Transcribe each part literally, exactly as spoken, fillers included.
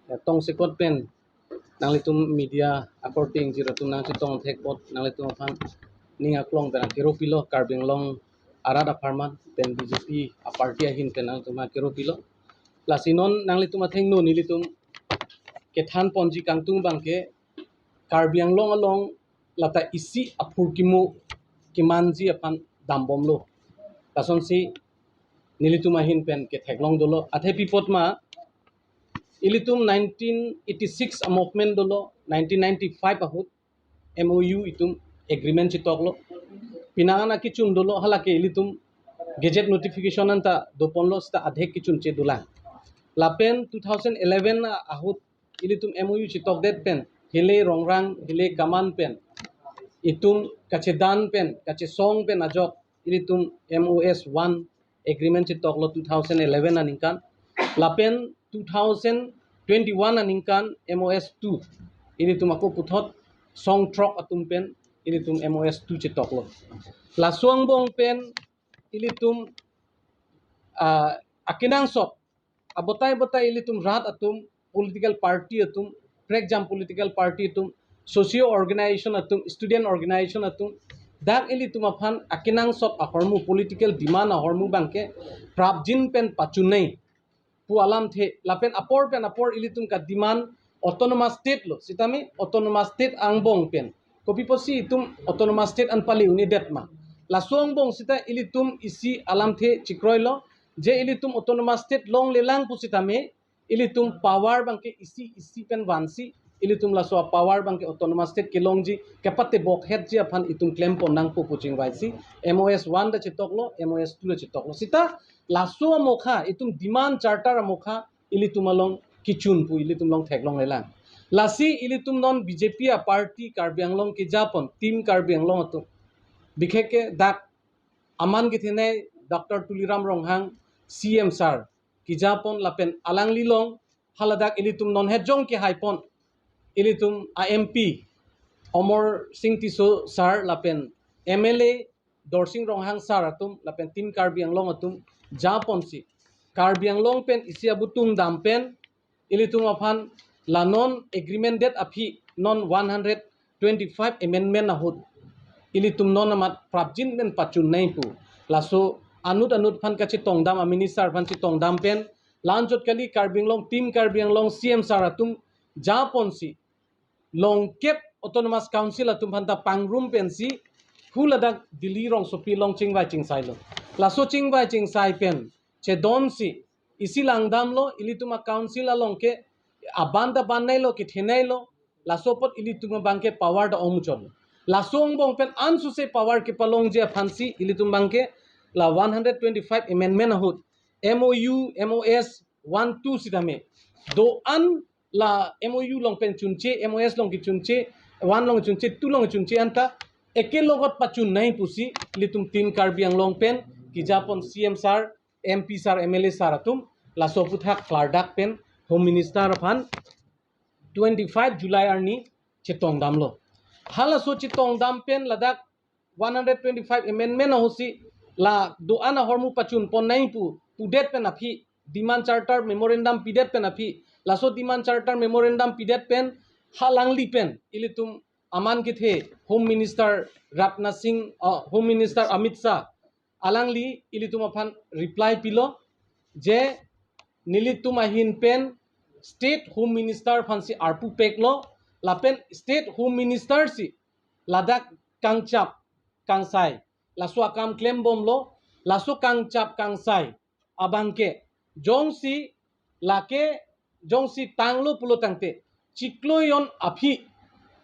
Ya, tongsekot pen nanglitum media akorte ingjir atum nangchetong thek apot nanglitum aphan ning aklong pen akero pilo, Karbi Anglong arat apharman pen B J P a-party ahin pen nangtum akero pilo. Lasi non nanglitum athengno nelitum kethan ponji kangtung abangke Karbi Anglong along lata isi aphurkimo kemanji aphan dambomlo. Lasonsi nelitum ahin pen ketheklong dolo. Athe pi apot ma, ilitum nineteen eighty-six a-movement dolo, nineteen ninety-five ahut M O U itum agreement chetoklo. Penang an akechun dolo, halake ilitum gazette notification anta doponlo, seta adhek kechunche dolang. Lapen two thousand eleven ahut ilitum M O U chetokdet pen, hile Rongrang, hile Kaman pen itum kachedan pen, kachesong pen ajok ilitum M O S one agreement chetoklo two thousand eleven aningkan. Lapen two thousand twenty-one aningkan M O S two, ilitum ako puthot song throk atum pen ilitum M O S two chetoklo. Laso angbong pen ilitum, ah, akenangsot abotai botai ilitum rat atum, political party atum, prekjam political party atum, socio organization atum, student organization atum, dak ilitum aphan akenangsot ahormu, political demand ahormu abangke prapjin pen pachun nangji pu alamthe, lapen apor pen apor ilitum ka-demand autonomous state lo, sitame autonomous state angbong pen kopi pusi itum autonomous state an pale un-edet ma. Laso angbong seta ilitum isi alamthe chekroilo, je ilitum autonomous state longlelang pusitame ilitum power abangke isi isi pen vansi, ilitum laso power abangke autonomous state kelongji kepatebok hetji aphan itum klempon nangpo pu chingvaisi M O S one ta chetoklo, M O S two ta chetoklo. Seta laso amokha, itum demand charter amokha ilitum along kechun pu ilitum along theklonglelang. Lasi ilitum non B J P a-party Karbi Anglong kejapon, Team Karbi Anglong atum, bikheke dak aman kethenei Doctor Tuliram Ronghang C M sir kejapon lapen alangli along haladak ilitum non hejong kehaipon, ilitum a-M P Amar Sing Tisso sir lapen M L A Dorsing Ronghang sir atum lapen Team Karbi Anglong atum japonsi Karbi Anglong pen isi abutung dam pen ilitum aphan la non agreement det aphi non one hundred twenty-five amendment ahut ilitum non amat prapjin pen pachun nangji pu. Laso anut anut aphan kachetongdam, a-minister aphan chetongdam pen la-anchot kali, Karbi Anglong, Team Karbi Anglong C M sir atum japonsi longkep Autonomous Council atum aphanta pangrum pensi haladak Delhi rongsopi along chingvai chingsailo. Laso chingvai chingsai pen chedonsi isi langdamlo, ilitum a-council along ke aban ta bannailo, kethenailo, laso apot ilitum abangke power ta ongmuchotlo. Laso angbong pen ansose power kepalongji aphansi ilitum abangke la one hundred twenty-five amendment ahut M O U, M O S one two sitame do-an la M O U along pen chunche, M O S along kechunche, one along chunche, two along chunche anta ekelogot pachun nangji pusi ilitum Team Karbi Anglong pen kejapon C M sir, M P sir, M L A sir atum laso aphuthak klardak pen Home Minister aphan twenty-five July arni chetongdamlo. Halaso chetongdam pen ladak one hundred twenty-five amendment ahutsi la do-an ahormu pachun pon nangji pu pudet pen aphi, demand charter memorandum pidet pen aphi, laso demand charter memorandum pidet pen halangli pen ilitum aman kethe Home Minister Rajnath Singh, uh, Home Minister Amit Shah, alangli ilitum aphan reply pilo je nelitum ahin pen State Home Minister aphansi arpu peklo, lapen State Home Minister si ladak kangchap kangsai laso akam klembomlo. Laso kangchap kangsai abangke jongsi lake jongsi tanglo pulo tangte chiklo jon aphi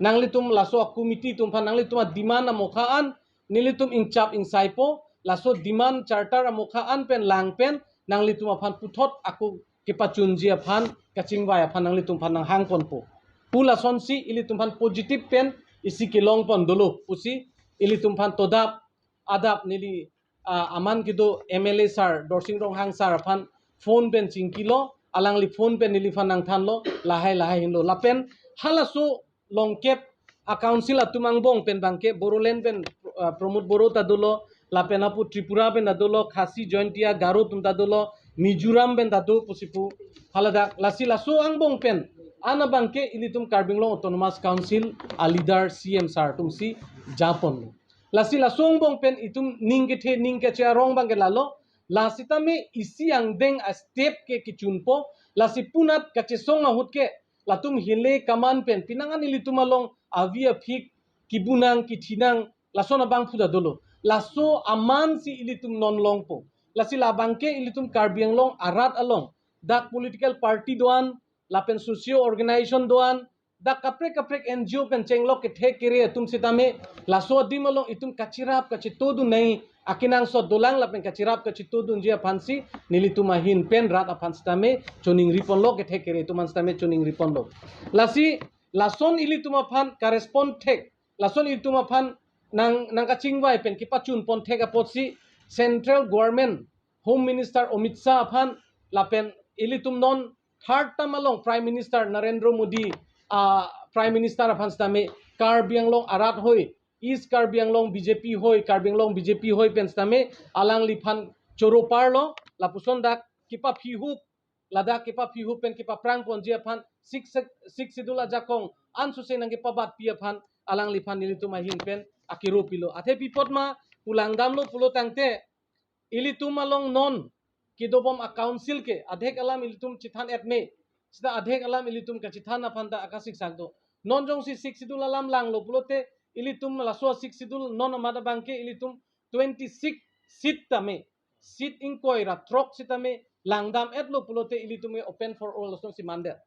nanglitum laso a-committee atum aphan, nanglitum a-demand amokha an nelitum ingchap ingsaipo, laso demand charter amokha an pen lang pen nanglitum aphan puthot ako kepachunji aphan, kachingvai aphan nanglitum aphan nanghangponpo pu lasonsi ilitum aphan positive pen isi kelongpon dolo pusi ilitum aphan todap adap neli, ah, aman kedo M L A sir, Dorsing Ronghang sir aphan phone pen chingkilo, alangli phone pen neliphan nangthanlo, lahai lahai henlo. Lapen halaso longkep a-council atum angbong pen abangke Bodoland pen, ah, Pramod Boro ta dolo, lapen apu Tripura pen ta dolo, Khasi, Jaintia, Garo atum ta dolo, Mizoram pen ta do pusi pu haladak. Lasi laso angbong pen an abangke ilitum Karbi Anglong Autonomous Council a leader C M sir atumsi japon. Lasi laso angbong pen itum ning kethe ning kache arong abangke lalo. Lasitame isi angdeng a step ke kechunpo. Lasi punat kachesong ahut ke latum hile kaman pen pinangan ilitum along avi aphik kibunang kithinang lason abang phu ta dolo. Laso aman si ilitum non longpo. Lasi labangke ilitum Karbi Anglong arat along dak political party do-an, lapen socio organization do-an, dak kaprek kaprek N G O pen chenglok kethe kere atum sitame laso adim along itum kachirap kachitodun nai akenangsot dolang lapen kachirap kachitodunji aphansi nelitum ahin pen rat aphan sitame choningri ponlo, kethe kere atum aphan sitame choningri ponlo. Lasi lason ilitum aphan ka-respond thek, lason ilitum aphan nang nangkachingvai pen kepachun pon thek apotsi Central Government Home Minister Amit Shah aphan lapen ilitum non third term along Prime Minister Narendra Modi, ah, Prime Minister aphan sitame Karbi Anglong arat hoi, East Karbi Anglong B J P hoi, Karbi Anglong B J P hoi pen sitame alangliphan choro parlo, lapuson dak kepaphihup, ladak kepaphihup pen kepaprang ponji aphan six, six schedule ajakong ansose nangkepabatpi aphan alangliphan nelitum ahin pen akero pilo. Athe pi apot ma pu langdamlo pulo tangte ilitum along non kedobom a council ke adhek alam ilitum chethan-et me. Sita adhek alam ilitum kachethan aphan ta akasik sak do. Non jongsi six schedule alam langlo pulote ilitum laso six schedule non amat abangke ilitum twenty-six seat tame, seat ingkoi ra throk sitame langdam-etlo pulote ilitum ke open for all lasonsi mandet.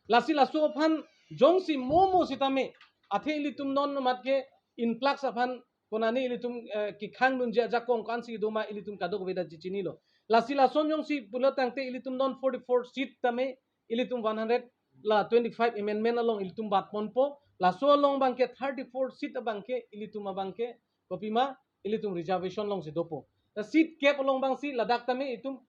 Lasi laso aphan jongsi momo sitame athe ilitum non amat ke influx aphan konane ilitum, eh, kekhangdunji ajakong ko-ansi doma ilitum kadokave ta chechinilo. Lasi lason jongsi pulo tangte ilitum non forty-four seat tame ilitum one hundred la twenty-five amendment along ilitum bat ponpo. Laso along abangke thirty-four seat abangke ilitum abangke kopima ilitum reservation alongsi dopo. Ta seat kep along abangsi ladak tame itum